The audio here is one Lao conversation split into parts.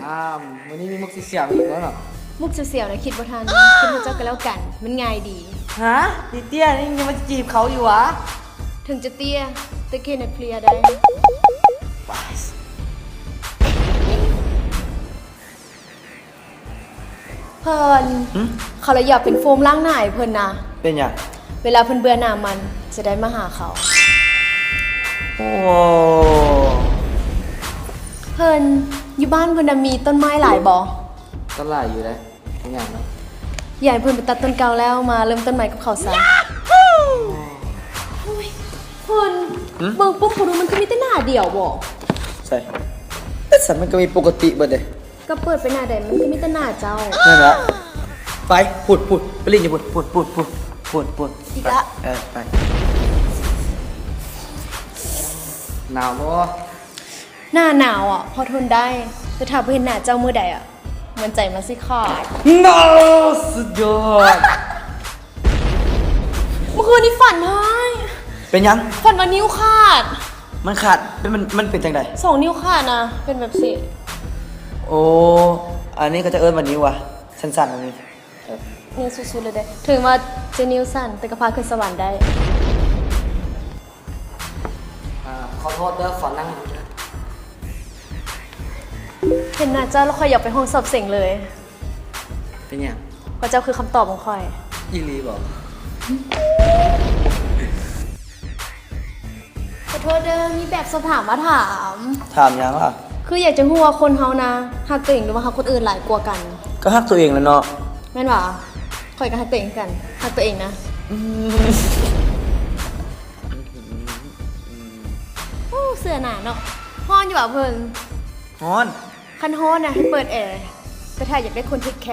ອ້າວ ມື້ນີ້ມີມຸກຊິສຽວອີກແລ້ວເນາະ. ມຸກສຽວໆນະຄິດບໍ່ທັນ ຄິດວ່າເຈົ້າກໍແລ້ວກັນ ມັນງ່າຍດີ. ຮະ ເຕ້ຍໆນີ້ຍັງມາຈີບເຂົາຢູ່ຫວາ? ເຖິງຈະເຕ້ຍ ແຕ່ເກເນັດເພລຍໄດ້. ເພິ່ນ ຫຶ? ເຂົາລະຢາກເປັນໂຟມລ້າງໜ້າໃຫ້ເພິ່ນນະ. ເປັນຫຍັງ? ເວລາເພິ່ນເບື່ອໜ້າມັນ ຈະໄດ້ມາຫາເຂົາ. ໂອ້ ເພິ່ນ ຢູ່ບ້ານເພິ່ນນະມີຕົ້ນໄມ້ຫຼາຍບໍ່? ກໍຫຼາຍຢູ່ເດ້. ເປັນຫຍັງນະ? ຢາກໃຫ້ເພິ່ນໄປຕັດຕົ້ນເກົ່າແລ້ວມາເລີ່ມຕົ້ນໃໝ່ກັບເຂົາຊະ. ໂອ້ຍ ເພິ່ນ ຫຶ? ເບິ່ງປຸ້ມພຸ້ນ ມັນຄືມີແຕ່ໜ້າດຽວບໍ? ໃສ? ແຕ່ຊັ້ນມັນກໍມີປົກກະຕິເບິດເດ້. ກໍເປີດໄປໜ້າໃດ ມັນກໍມີແຕ່ໜ້າເຈົ້າ. ນັ້ນລະ. ໄປ ພຸ້ນໆ ໄປຫຼິ້ນຢູ່ພຸ້ນ ພຸ້ນໆ ພຸ້ນໆ ພຸ້ນໆ. ອີກລະ. ໄປ ເອີ ໄປ. ໜາວບໍ່? ໜ້າໜາວອະ ພໍທົນໄດ້ ແຕ່ຖ້າບໍ່ເຫັນໜ້າເຈົ້າມື້ໃດອະ ເໝືອນໃຈມັນຊິຂາດ. ໂອ້ ສຸດຍອດ! ເມື່ອຄືນນີ້ຝັນຮ້າຍ. ເປັນຫຍັງ? ຝັນວ່ານິ້ວຂາດ. ມັນຂາດ ມັນ ມັນເປັນຈັ່ງໃດ? ສອງນິ້ວຂາດນະ ເປັນແບບຊີ້. ໂອ້ ອັນນີ້ເຂົາເຈົ້າເອີ້ນວ່ານິ້ວຫວາ? ສັ້ນໆ ອັນນີ້ ເອີ ນິ້ວສຸດໆເລີຍເດ້. ເຖິງວ່າຈະນິ້ວສັ້ນ ແຕ່ກໍພາຂຶ້ນສະຫວັນໄດ້. ອ່າ ຂໍໂທດເດີ ຂໍນັ່ງຢູ່ເດີ. ເຫັນໜ້າເຈົ້າແລ້ວຂ້ອຍຢາກໄປຫ້ອງສອບເສັງເລີຍ. ເປັນຫຍັງ? ເພາະເຈົ້າຄືຄຳຕອບຂອງຂ້ອຍ. ອີ່ຫຼີບໍ? ຂໍໂທດເດີ ມີແບບສອບຖາມມາຖາມ. ຖາມຫຍັງລະ? ຄືຢາກຈະຮູ້ວ່າຄົນເຮົານະ ຮັກຕົວເອງ ຫຼືວ່າຮັກຄົນອື່ນຫຼາຍກວ່າກັນ? ກໍຮັກຕົວເອງແຫຼະເນາະ. ແມ່ນຫວາ? ຂ້ອຍກໍຮັກຕົວເອງຄືກັນ. ຮັກຕົວເອງນະ. ອືມ. ໂອ້ ເສື້ອໜາເນາະ. ຮ້ອນຢູ່ຫວາເພິ່ນ? ຮ້ອນ. ຄັນຮ້ອນນະ ໃຫ້ເປີດແອ, ແຕ່ຖ້າຢາກໄດ້ຄົນເທກແຄ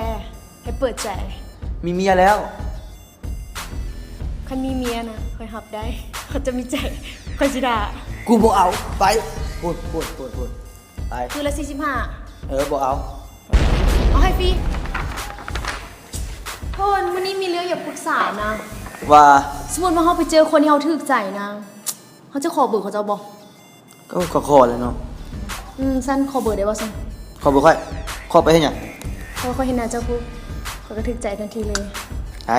ໃຫ້ເປີດໃຈ. ມີເມຍແລ້ວ. ຄັນມີເມຍນະ ຂ້ອຍຮັບໄດ້. ຄັນຈະມີໃຈ ຂ້ອຍຊິດ່າ. ກູບໍ່ເອົາ. ໄປ. ພຸ້ນ ພຸ້ນ ພຸ້ນ ພຸ້ນ. ໄປ. ຄືລະສີ່ສິບຫ້າ. ເອີ ບໍ່ເອົາ. ເອົາໃຫ້ຟຣີ. ເພິ່ນ ມື້ນີ້ມີເລື່ອງຢາກປຶກສານະ. ວ່າ? ສົມມຸດວ່າເຮົາໄປເຈີຄົນທີ່ເຮົາຖືກໃຈນະ ເຮົາຈະຂໍເບີເຂົາເຈົ້າບໍ່? ກໍ ກໍຂໍແຫຼະເນາະ. ອືມ ຊັ້ນຂໍເບີໄດ້ບໍ່ຊັ້ນ? ຂໍເບີຂ້ອຍ? ຂໍໄປເຮັດຫຍັງ? ເພາະວ່າຂ້ອຍເຫັນໜ້າເຈົ້າປຸບ ຂ້ອຍກໍຖືກໃຈທັນທີເລີຍ. ໄດ້.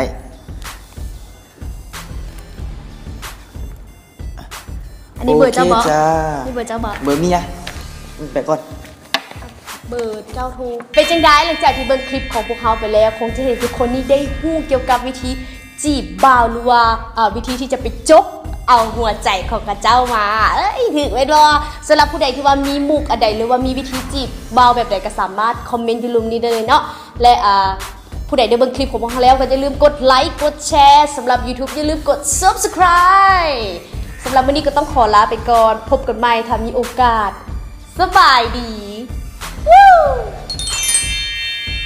ອັນນີ້ເບີເຈົ້າບໍ່? ໂອເຄຈ້າ. ນີ້ເບີເຈົ້າບໍ່? ເບີເມຍ. ໄປກ່ອນ. ເບີເຈົ້າໂທ. ເປັນຈັ່ງໃດ? ຫຼັງຈາກທີ່ເບິ່ງຄລິບຂອງພວກເຮົາໄປແລ້ວ ຄົງຈະເຫັນທຸກຄົນນີ້ໄດ້ຮູ້ກ່ຽວກັບວິທີຈີບບ່າວ ຫຼືວ່າ ເອີ ວິທີທີ່ຈະໄປຈົກເອົາຫົວໃຈຂອງເຂົາເຈົ້າມາ. ເອີຍ ຖືກແມ່ນບໍ່? ສຳລັບຜູ້ໃດທີ່ວ່າມີມຸກອັນໃດ ຫຼືວ່າມີວິທີຈີບບ່າວແບບໃດ ກໍສາມາດຄອມເມັນຢູ່ລຸ່ມນີ້ໄດ້ເລີຍເນາະ ແລະ ອາ ຜູ້ໃດໄດ້ເບິ່ງຄລິບຂອງພວກເຮົາແລ້ວ ກໍຢ່າລືມກົດໄລ ກົດແຊ. ສຳລັບ YouTube ຢ່າລືມກົດ Subscribe. ສຳລັບມື້ນີ້ກໍຕ້ອງຂໍລາໄປກ່ອນ. ພົບກັນໃໝ່ຖ້າມີໂອກາດ. ສະບາຍດີ.